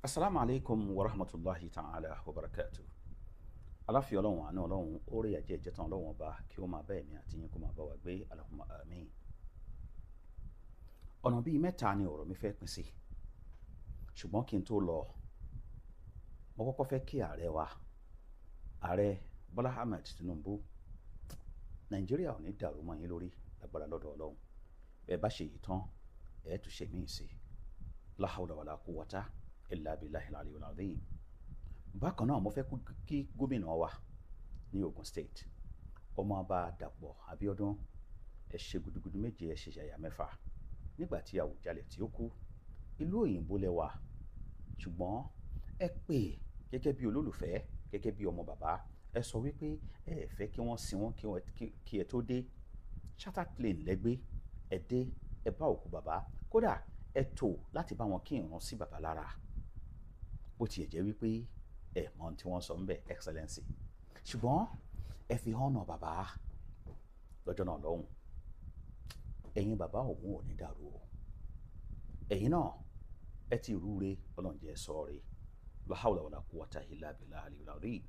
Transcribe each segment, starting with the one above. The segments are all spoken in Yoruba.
Asalaamu alaykum wa rahmatulahi ta'ala wa barakatu. Aláfi Ọlọ́run, àánú Ọlọ́run, orí ẹ̀jẹ̀ ìjẹtàn Ọlọ́run ọba kí ó máa bá ẹ̀mí àti yín, kó máa bá wa gbé. Allahumma àmín. Ọ̀nà bíi mẹ́ta ni ọ̀rọ̀ mi fẹ́ pín sí, ṣùgbọ́n kí n tó lọ, mo kọ́kọ́ fẹ́ kí ààrẹ wa, Ààrẹ Bọ́lá Ahmed Tinubu. Nàìjíríà ò ní dàrú mọ́ yín lórí lágbára lọ́dọ̀ Ọlọ́run. Bẹ́ẹ̀ bá ṣe yìí tán, ẹ̀ tún ṣe míì sí. La hawla wala quwwata illa billahi al-aliyyil azim. Bákan náà, mo fẹ́ kí gómìnà wa ní Ogun State, Ọmọọba Dàpọ̀ Abíọ́dún. Ẹ ṣe gudugudu méje, ẹ ṣe yàyà mẹ́fà. Nígbà tí Àwùjalẹ̀ tí ó kú, ìlú òyìnbó lẹ wà, ṣùgbọ́n ẹ pè gẹ́gẹ́ bí olólùfẹ́, gẹ́gẹ́ bí ọmọ bàbá. Ẹ sọ wípé ẹ fẹ́ kí wọ́n sin wọ́n kí ẹ tó dé. Charter plane lẹ́gbẹ́ ẹ dé, ẹ bá òkú bàbá, kódà ẹ tò láti bá wọn kí ìrun sí bàbá lára, bó tiẹ̀ jẹ́ wípé ẹ mọ ohun tí wọ́n sọ ń bẹ̀, Excellency, ṣùgbọ́n ẹ fi hànà bàbá lọ́jọ́ náà lọ́hùn. Ẹ̀yin bàbá òun ò ní dàrú o. Ẹ̀yin náà ẹ ti rúure, Ọlọ́run jẹ́ sọ́ọ̀rẹ́. La hawla wala quwwata illa billahi al-aliyyil azim.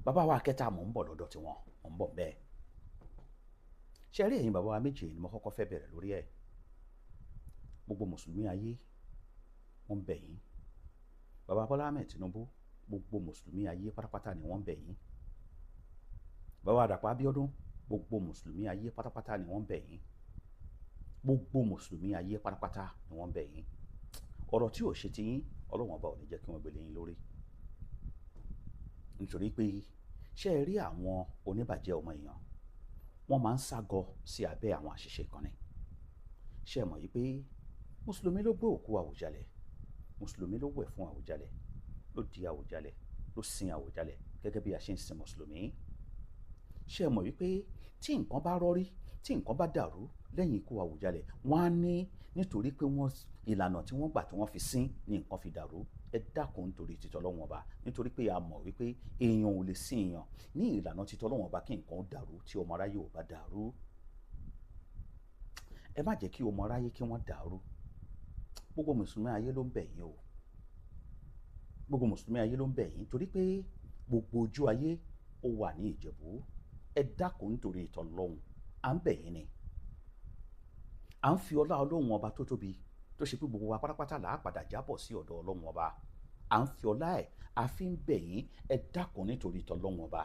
Bàbá wa kẹta, mò ń bọ̀ lọ́dọ̀ tiwọn, mò ń bọ̀ bẹ́ẹ̀. Ṣe rí ẹ̀yin bàbá wa méjì ni mo kọ́kọ́ fẹ́ bẹ̀rẹ̀ lórí ẹ̀. Gbogbo mùsùlùmí ayé, wọ́n ń bẹ̀ yín. Bàbá Bọ́lá Ahmed Tinubu, gbogbo mùsùlùmí ayé pátápátá ni wọ́n ń bẹ̀ yín. Bàbá Dàpọ̀ Abíọ́dún, gbogbo mùsùlùmí ayé pátápátá ni wọ́n ń bẹ̀ yín. Gbogbo mùsùlùmí ayé pátápátá ni wọ́n ń bẹ̀ yín. Ọ̀rọ̀ tí ò ṣe ti yín, Ọlọ́run ọba ò ní jẹ́ kí wọ́n gbélé yín lórí, nítorí pé ṣé ẹ rí àwọn oníbàjẹ́ ọmọ èèyàn, wọ́n máa ń ságọ sí abẹ́ àwọn àṣìṣe kan ni. Ṣé ẹ mọ̀ yìí pé mùsùlùmí ló gbé òkú Àwùjalẹ̀, mùsùlùmí ló wẹ̀ fún Àwùjalẹ̀, ló di Àwùjalẹ̀, ló sin Àwùjalẹ̀ gẹ́gẹ́ bí a ṣe ń sin mùsùlùmí? Ṣé ẹ mọ̀ wípé tí nǹkan bá rọ́rí, tí nǹkan bá dàrú lẹ́yìn ikú Àwùjalẹ̀, wọ́n á ní nítorí pé wọ́n ìlànà tí wọ́n gbà tí wọ́n fi sin ní nǹkan fi dàrú? Ẹ dákun, nítorí títọ́ Ọlọ́run ọba, nítorí pé a mọ̀ wípé èèyàn ò lè sin èèyàn ní ìlànà títọ́ Ọlọ́run ọba kí nǹkan ó dàrú tí ọmọ aráyé ò bá dàrú. Ẹ má jẹ́ kí ọmọ aráyé kí wọ́n dàrú. Gbogbo mùsùlùmí ayé ló ń bẹ̀ yín o. Gbogbo mùsùlùmí ayé ló ń bẹ̀ yín, torí pé gbogbo ojú ayé ó wà ní Ìjẹ̀bú. Ẹ dákun, nítorí ìtọ́ Ọlọ́run, à ń bẹ̀ yín ni. À ń fi ọlá Ọlọ́run ọba tó tóbi, tó ṣe pé gbogbo wa pátápátá là á padà jábọ̀ sí ọ̀dọ̀ Ọlọ́run ọba, à ń fi ọlá ẹ̀ a fi ń bẹ̀ yín. Ẹ dákun, nítorí ìtọ́ Ọlọ́run ọba,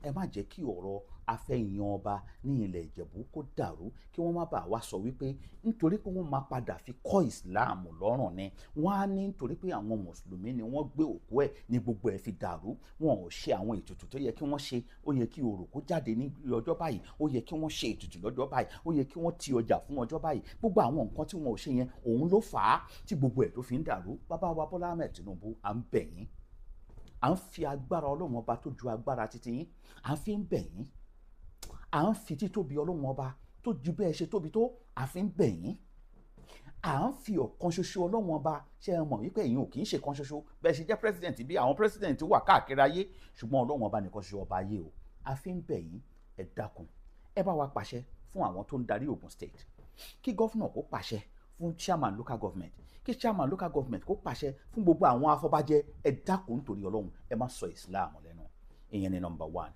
ẹ má jẹ́ kí ọ̀rọ̀ afẹ́yàn ọba ní ilẹ̀ Ìjẹ̀bú kó dàrú, kí wọ́n má bàa wá sọ wípé nítorí pé wọ́n máa padà fi kọ́ ìsìláàmù lọ́rùn ni. Wọ́n á ní nítorí pé àwọn mùsùlùmí ni wọ́n gbé òkú ẹ̀ ní gbogbo ẹ̀ fi dàrú. Wọn ò ṣe àwọn ètùtù tó yẹ kí wọ́n ṣe. Ó yẹ kí orò kó jáde ní ọjọ́ báyìí, ó yẹ kí wọ́n ṣe ètùtù lọ́jọ́ báyìí, ó yẹ kí wọ́n ti ọjà fún ọjọ́ báyìí. Gbogbo àwọn nǹkan tí wọn ò ṣe yẹn, òun ló fà á tí gbogbo ẹ̀ tó fi ń dàrú. Bàbá wa Bọ́lá Ahmed Tinubu, à ń bẹ̀ yín. À ń fi agbára Ọlọ́run ọba tó ju agbára títí yín, à ń fi ń bẹ̀ yín. À ń fi títóbi Ọlọ́run ọba tó ju bẹ́ẹ̀ ṣe tóbi tó, à fi ń bẹ̀ yín. À ń fi ọ̀kan ṣoṣo Ọlọ́run ọba. Ṣe é mọ̀ wípé ẹ̀yin ò kì í ṣe kan ṣoṣo bẹ́ẹ̀ ṣe jẹ́ president, bí àwọn president wà káàkiri ayé, ṣùgbọ́n Ọlọ́run ọba nìkan ṣoṣo ọba ayé o. À fi ń bẹ̀ yín. Ẹ dákun, ẹ bá wa pàṣẹ fún àwọn tó ń darí Ogun State, kí governor kó pàṣẹ fún chairman local government, kí chairman local government kó pàṣẹ fún gbogbo àwọn afọbajẹ. Ẹ dákun, nítorí Ọlọ́run, ẹ má sọ Islam lẹ́nu. Ìyẹn ni number one.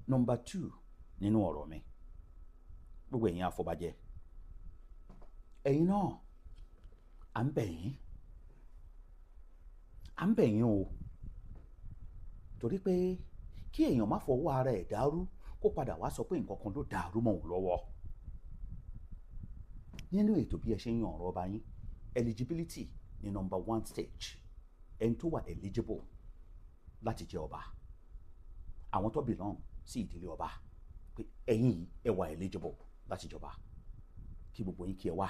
Number two nínú ọ̀rọ̀ mi, gbogbo ẹ̀yin afọbajẹ, ẹ̀yin náà, à ń bẹ̀ yín, à ń bẹ̀ yín o, torí pé kí èèyàn má fọwọ́ ara ẹ̀ dàrú, kó padà wá sọ pé nǹkan kan ló dàrú mọ́ òun lọ́wọ́. Nínú ètò bí ẹ ṣe ń yan ọ̀rọ̀ ọba yín, eligibility ní number one stage. Ẹni tó wà eligible láti jẹ ọba, àwọn tó belong sí ìdílé ọba, pé ẹ̀yin yìí, ẹ wà eligible láti jọba, kí gbogbo yín kí ẹ wá.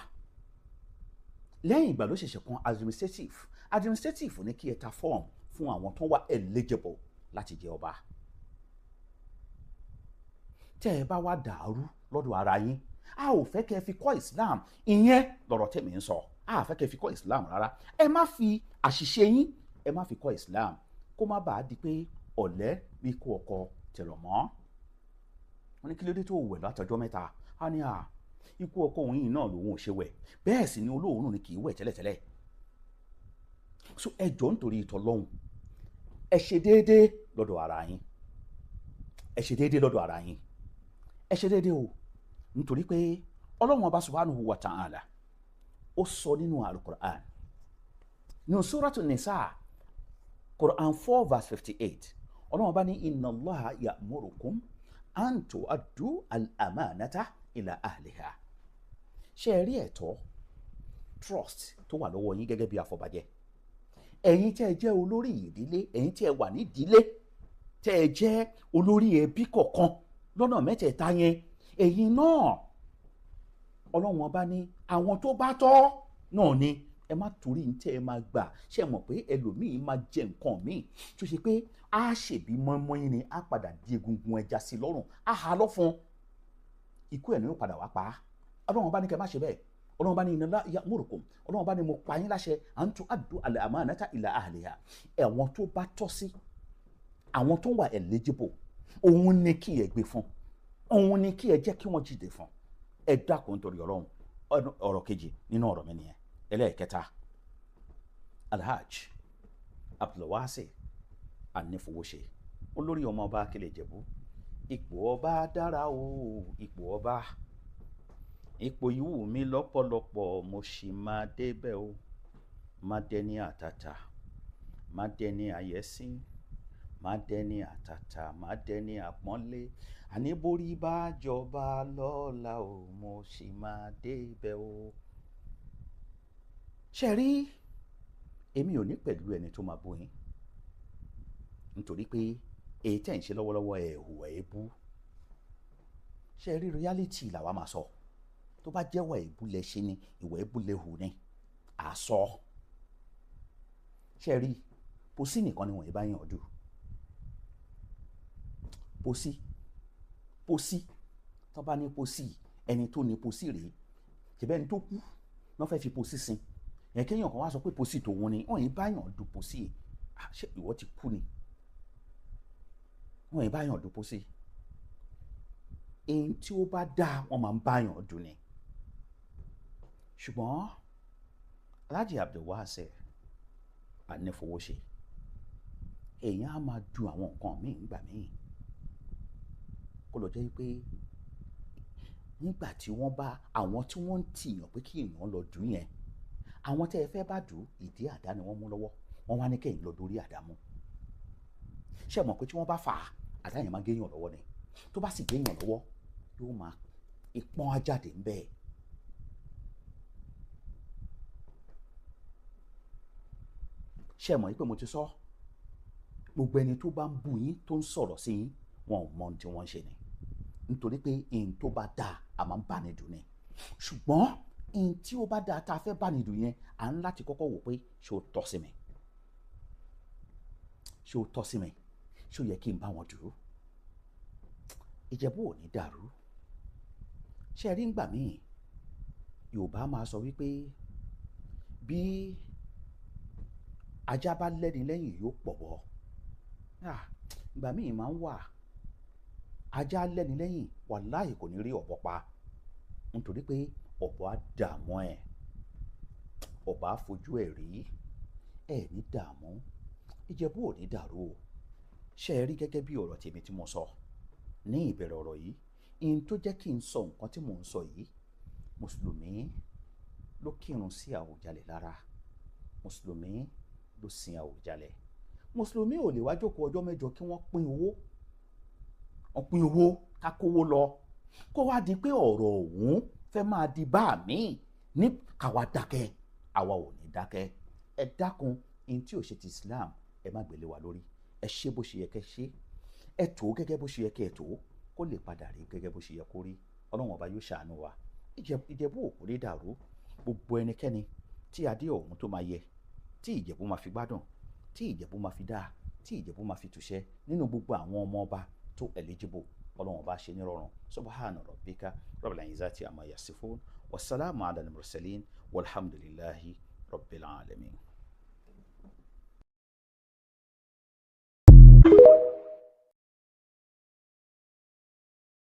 Lẹ́yìn ìgbà ló ṣẹ̀ṣẹ̀ kan administrative. Administrative ní kí ẹ ta form fún àwọn tó wà eligible láti jẹ ọba. Tẹ́ ẹ bá wá dàrú lọ́dọ̀ ara yín, a ò fẹ́ kẹ́ ẹ fi kọ́ Islam. Ìyẹn lọ̀rọ̀ tẹ̀mí ń sọ. A ò fẹ́ kẹ́ ẹ fi kọ́ Islam rárá. Ẹ má fi àṣìṣe yín, ẹ má fi kọ́ Islam, kó má bàa di pé ọ̀lẹ́ bí kú ọkọ tẹ̀rọ̀ mọ́. Wọ́n ní kí ló dé tó wẹ̀ látọjọ́ mẹ́ta? Á ní à, ikú ọkọ òun yìí náà lòun ò ṣe wẹ̀. Bẹ́ẹ̀ sì ni olóòórùn ni kì í wẹ̀ tẹ́lẹ̀tẹ́lẹ̀. So ẹ jọ̀ọ́ nítorí ìtọ́lọ́hún, ẹ ṣe déédéé lọ́dọ̀ ara yín, ẹ ṣe déédéé lọ́dọ̀ ara yín, ẹ ṣe déédéé o. Nítorí pé Ọlọ́run Ọba subhanahu wa ta'ala ó sọ nínú Al-Qur'an, nínú Suratu Nisa, Quran 4 verse 58, Ọlọ́run Ọba ní inna Allaha ya'murukum an tu'addu al-amanata ila ahliha. Ṣé ẹ rí ẹ̀tọ́ trust tó wà lọ́wọ́ yín gẹ́gẹ́ bí afọbajẹ́? Ẹ̀yin tẹ́ ẹ jẹ́ olórí ìdílé, ẹ̀yin tẹ́ ẹ wà nídìílé, tẹ́ ẹ jẹ́ olórí ẹbí kọ̀ọ̀kan lọ́nà mẹ́tẹ̀ẹ̀ta yẹn, ẹ̀yin náà Ọlọ́run Ọba ní àwọn tó bá tọ́ náà ni ẹ má torí ní tẹ́ ẹ máa gbà. Ṣe mọ̀ pé ẹlòmíì máa jẹ nǹkan míì tó ṣe pé á ṣèbí mọ́ínmọ́ín ni, á padà di egungun ẹja sí lọ́rùn, á ha lọ́fun, ikú ẹ̀ ní yóò padà wá pa á. Ọlọ́run Ọba ní kẹ́ má ṣe bẹ́ẹ̀. Ọlọ́run bá ní inna Allaha ya'murukum, Ọlọ́run bá ní mo pa yín láṣẹ an tu'addu al-amanata ila ahliha. Ẹ̀wọ̀n tó bá tọ́ sí, àwọn tó wà eligible, òun ni kí ẹ gbé fún, òun ni kí ẹ jẹ́ kí wọ́n jìde fún. Ẹ dákun nítorí Ọlọ́run. Ọ̀rọ̀ kejì nínú ọ̀rọ̀ mi nìyẹn. Ẹlẹ́ẹ̀kẹta, Alhaj Abdulwasi Anífowóṣe, olórí ọmọ ọba Akílẹ̀ Ìjẹ̀bú. Ipò ọba dára o, ipò ọba, ipò yìí wù mí lọ́pọ̀lọpọ̀, mo sì máa débẹ̀ o. Má dẹni àtàtà, má dẹni àyẹ́sí, má dẹni àtàtà, má dẹni àpọ́nlé. Àní borí bá jọba lọ́la o, mo sì máa débẹ̀ o. Ṣé rí, èmi ò ní pẹ̀lú ẹni tó máa bú yín, nítorí pé èyí tẹ̀ ń ṣe lọ́wọ́lọ́wọ́ ẹ̀ hùwà ẹ̀ bú. Ṣé rí, reality làwa máa sọ. Tó bá jẹ́wọ́ èébú lẹ ṣe ni, ìwà èébú lẹ hù ni, à sọ. Ṣé rí, pósí nìkan ni wọ́n bá yàn ọdún. Pósí, pósí, tó bá ní pósí, ẹni tó ní pósí rèé, ṣèbẹ́ ẹni tó kú wọ́n fẹ́ fi pósí sin. Ẹ̀ kéèyàn kan wá sọ pé pósí tòun ni, wọ́n yìí bá yàn ọdún pósí. Ṣé ìwọ ti kú ni? Wọ́n yìí bá yàn ọdún pósí. Èyí tí ó bá dáa wọ́n máa ń bá yàn ọdún ni. Ṣùgbọ́n Alhaji Abdulwasi Anífowóṣe, èèyàn á máa du àwọn nǹkan míì nígbà míì, kó lọ jẹ́ pé nígbà tí wọ́n bá àwọn tí wọ́n ń tìyàn pé kí èèyàn lọ dùn yẹn, àwọn tẹ́ ẹ fẹ́ bá dùn, ìdí àdá ni wọ́n mú lọ́wọ́, wọ́n wá ní kẹ́yìn lọ dórí àdá mú. Ṣé ẹ mọ̀ pé tí wọ́n bá fà á, àdá yẹn máa géèyàn lọ́wọ́ ni. Tó bá sì géèyàn lọ́wọ́, yóò máa ìpọ́n á jáde ń bẹ́ẹ̀. Ṣé ẹ mọ̀ pé mo ti sọ, gbogbo ẹni tó bá ń bú yín, tó ń sọ̀rọ̀ sí yín, wọn ò mọ ohun tí wọ́n ń ṣe ni. Nítorí pé ihun tó bá dáa a máa ń bá ní dùn ni. Ṣùgbọ́n ihun tí ó bá dáa tá a fẹ́ bá ní dùn yẹn, à ń láti kọ́kọ́ wò pé ṣé ó tọ́ sí mi? Ṣé ó tọ́ sí mi? Ṣé ó yẹ kí n bá wọn dùn? Ìjẹ̀bú ò ní dàrú. Ṣé ẹ rí ńgbà míì, Yorùbá máa sọ wípé bí ajá bá lẹ́ni lẹ́yìn yóò pọ̀ bọ́. Ìgbà míì máa ń wà, ajá lẹ́ni lẹ́yìn, wàláhì kò ní rí ọ̀bọ pa, nítorí pé ọ̀bọ á dààmú ẹ̀, ọ̀bọ á fojú ẹ̀ rí, ẹ̀ ní dààmú. Ìjẹ̀bú ò ní dàrú o. Ṣé ẹ rí gẹ́gẹ́ bí ọ̀rọ̀ tèmi tí mo sọ ní ìbẹ̀rẹ̀ ọ̀rọ̀ yìí, ihun tó jẹ́ kí n sọ nǹkan tí mò ń sọ yìí, Mùsùlùmí ló kírun sí Àwùjalẹ̀ lára, Mùsùlùmí ló sin Àwùjalẹ̀. Mùsùlùmí ò lè wá jókòó ọjọ́ mẹ́jọ kí wọ́n pín owó, wọ́n pín owó ká kówó lọ, kó wá di pé ọ̀rọ̀ òun fẹ́ máa di bá mi ní káwa dákẹ́. Àwa ò ní dákẹ́. Ẹ dákun, ihun tí ò ṣe ti Islam ẹ má gbélé wa lórí. Ẹ ṣe bó ṣe yẹ kẹ́ ṣe, ẹ tó gẹ́gẹ́ bó ṣe yẹ kẹ́ ẹ tó, kó lè padà rí gẹ́gẹ́ bó ṣe yẹ kó rí. Ọlọ́run Ọba yóò ṣàánú wa. Ìjẹ̀bú ò kò ní dàrú. Gbogbo ẹnikẹ́ni tí adé ọ̀hún tó máa yẹ, tí Ìjẹ̀bú máa fi gbádùn, tí Ìjẹ̀bú máa fi dáa, tí Ìjẹ̀bú máa fi túṣẹ́ nínú gbogbo àwọn ọmọ ọba tó eligible, Ọlọ́run Ọba ṣe nírọ̀rùn. Subhana rabbika rabbil izzati amma yasifun, wassalamu ala al-mursalin, walhamdulillahi rabbil alamin.